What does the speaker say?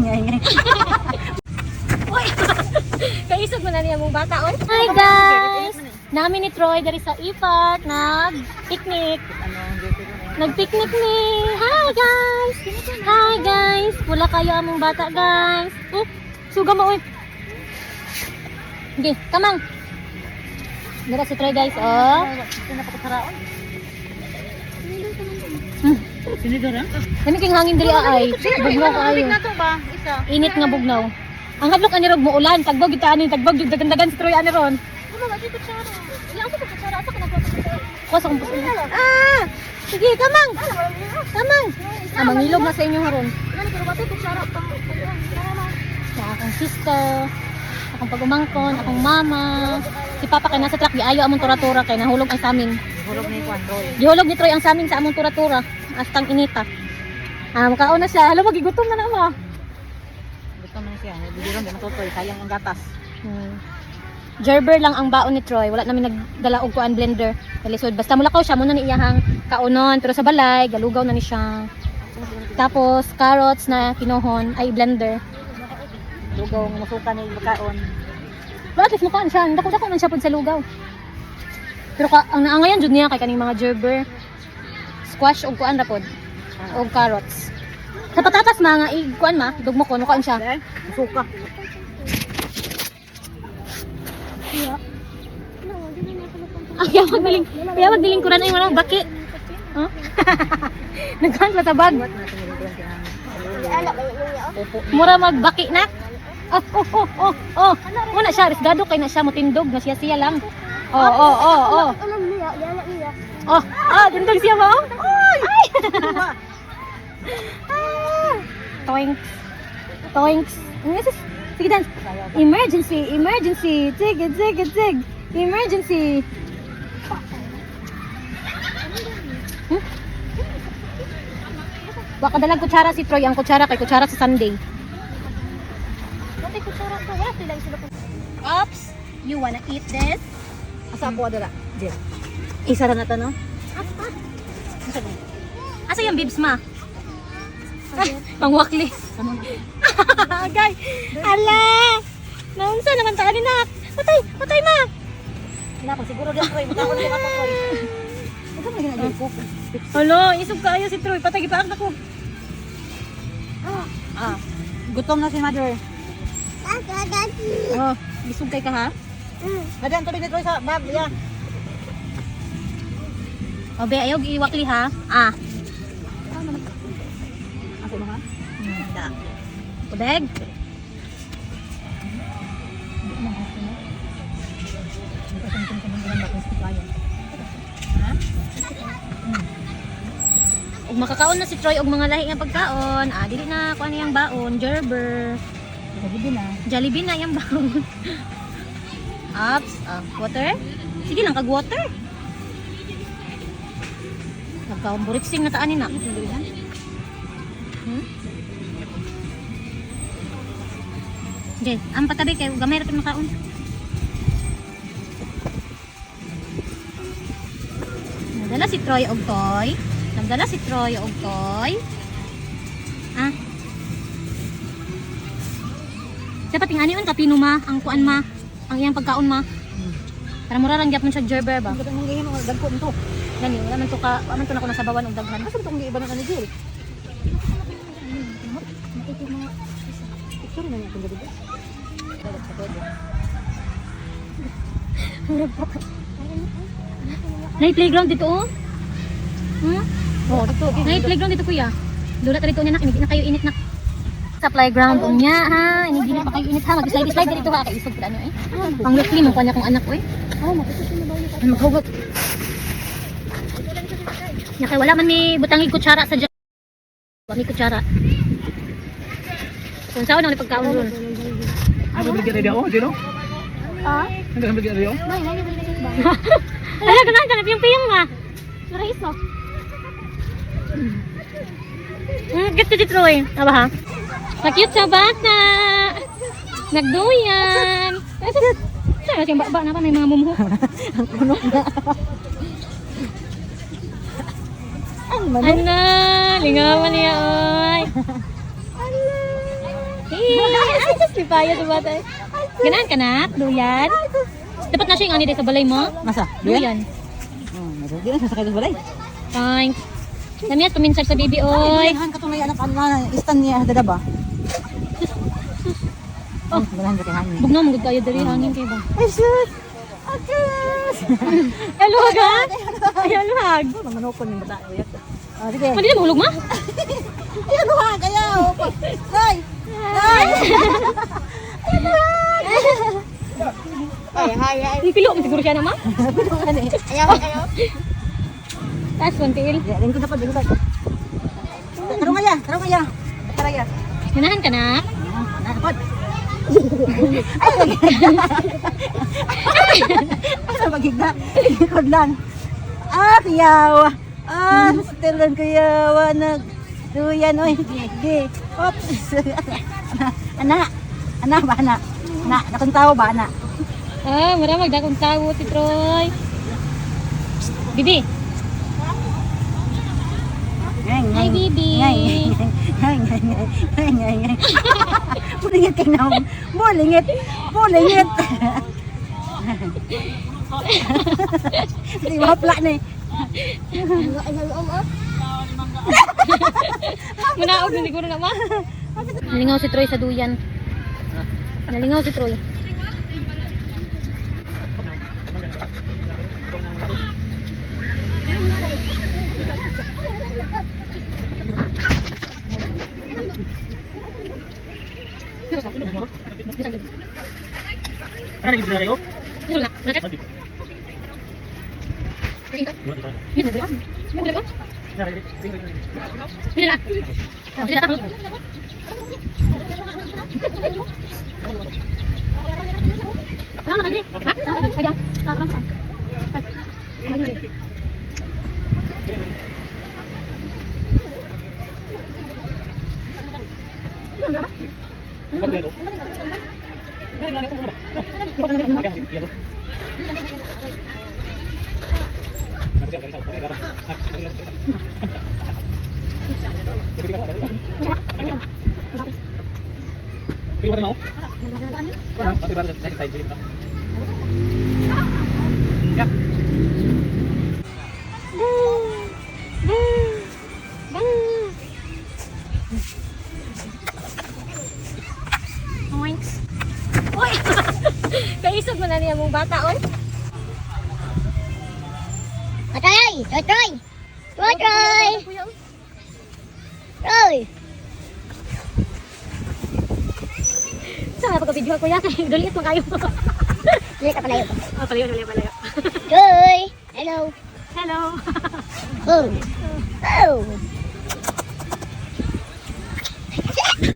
Ingay. Uy! Kaisog mo na niya mong bata, oy. Hi guys! Namin ni Troy dari sa E-Park nag-picnic. Nag-picnic ni. Hi guys! Hi guys! Pula kayo among bata, guys. Oh, suga mo, oy. Sige, kamang. Dara si Troy, guys, oh. Sinidora? Kami king hangin diri ay. Bugnaw kaayo. Na to ba? Isa. Init nga bugnaw. Ang hadlok ani rog muulan, tagbog gyud ta ani, tagbog gyud dagan-dagan si Troy ani ron. Kuha sa kumpos. Ah! Sige, kamang. Kamang. Ah, mangilog na sa inyo haron. Sa akong sister, akong pag-umangkon, akong mama. Si Papa kay nasa truck, giayo among tura-tura kay nahulog ang samin. Hulog na yung Troy. Gihulog ni Troy ang samin sa among tura-tura. Astang inita. Ah, makaon na siya. Hala, magigutom na na ma. Gusto mo na siya. Hindi ron, di matutoy. Sayang ang gatas. Gerber lang ang baon ni Troy. Wala namin nagdala og kuan blender. Kalisod. Basta mulakaw siya muna ni iyahang kaunon. Pero sa balay, galugaw na ni siya. Tapos carrots na kinohon ay blender. Lugaw nga masuka ni makaon. But at least mukhaan siya. Dako-dako man siya pud sa lugaw. Pero ka, ang naangayan jud niya kay kaning mga gerber. Squash og kuan ra pod. Og carrots. Sa patatas ma nga i kuan ma, dugmo ko nukaan siya. Eh, masuka. Ang yawag niling, yawag nilingkuran ay marang baki. Huh? Nagkuhan pa sa bag. Mura magbaki na. Oh. Muna siya, resgado kay na siya mutindog na siya siya lang. Oh. Oh, ah, tindog siya ba? Ay! Ah, toinks. Toinks. Ano sis? Sige, dance. Emergency, emergency. Tig, tig, tig. Emergency. Baka dalag kutsara si Troy. Ang kutsara kay kutsara sa Sunday. Ops, you wanna eat this? Asa ako adala? Jen. Isa ra na ta no? Asa yung bibs ma? Ay, pangwakli. Agay. Ala! Naunsa naman ta ani nak? Patay, patay ma. Wala pa siguro diyan Troy. Makaon ko ako Troy. Ikaw man ginagay ko. Alo, isog kaayo si Troy. Patay gipaak na ko. Ah. Gutom na si mother. Oh, isog kay ka ha? Madam, tubig ni Troy sa bag ya. O be, ayaw iwakli ha. Ah, Asa mo ha? Da. tubig. Ug makakaon na si Troy og mga lahi nga pagkaon. Ah, dili na kuan iyang baon, Gerber. Jollibee na. Jollibee na iyang baon. Ups, ah, water. Sige lang kag water. Nagkaumburitsing na taan ni na. Jay, ang patabi kay gamay ra pud makaon. Nagdala si Troy og toy. Nagdala si Troy og toy. Ah. Dapat ingani on kapino ma, ang kuan ma, ang iyang pagkaon ma. Para mura lang gyapon siya gerber ba. Ang ganda mong gihimo dagko nito. Gani, wala man to ka, wala man to na ko nasabawan og daghan. Asa to ang giiba na ni Jill? Picture na niya kung gabi. Nay playground dito oh. Oh, dito. Nay playground dito kuya. Dula ta dito niya nak, hindi na kayo init nak. Sa playground unya ha, hindi na pa kayo init ha, mag-slide slide dito ha, kay isog pud ano eh. Pang weekly man kuan akong anak oy. Oh, makita na ba niya? Ano maghugot? Nya kay wala man mi butangig kutsara sa dyan. Wa mi kutsara. Kung saan ang pagkaon ron. Ano bigyan na oh, Jino? Ah? Ano bigyan na Nay, nay, Ala ganahan ka na piyong-piyong ma. Mara iso. Get to Troy. Aba ha? Sa-cute sa bata. Nagduyan. Ay, Saan siyang baba na pa may mga mumho. Ang puno na. Ang manok. Ano, lingawan niya, oy. Ay, just lipaya si bata. Ganahan ka na, duyan. Dapat na siya yung ani sa balay mo. Masa? Duyan. Oh, di na siya sakay sa balay. Thanks. Lamiyas, paminsar sa baby, oy. Ganahan ka tunay anak ano istan niya dada ba? Oh. Ganahan ka kay hangin. Bugnaw, magod kayo dali, hangin kayo ba? Ay sus. Akas. Ay, luhag ha? Ay, luhag. Mamanokon yung bata. Ah, sige. Mali na, mahulog ma? Ay, ano ha? Kaya, oh. Nay! Nay! Ang pilo, siguro siya na ma? Pilo ka na eh. Taas, one tiil. Lingkod na pa, lingkod. Tarong kaya, tarong kaya. Taraya. Ganahan ka na? Nakapod. Ay, magigda. Ay, magigda. Lingkod lang. Ah, kuyaw. Ah, stilan kuyaw. Nag, duyan, oy. Gi, Oops. Ana. Ana ba, ana? Ana, nakong tao ba, ana? Ah, maramag dakong tawo si Troy. Psst, Bibi. Hi, Bibi. Ngay, ngay, ngay, ngay, ngay, ngay. Bulingit kay naong. Bulingit. Bulingit. Hindi mapla na eh. Manaog na siguro na ma. Nalingaw si Troy sa duyan. Nalingaw si Troy. Ano naging kayo? Oinks. Uy! Kaisog man na niya mong bata, oy. Troy, Troy, Troy! Troy, Troy! Troy! Sa pagka-video ko yan, daliit mo kayo. Dili ka palayo. Oh, palayo, palayo, palayo. Troy! Hello! Hello. Oh! Oh!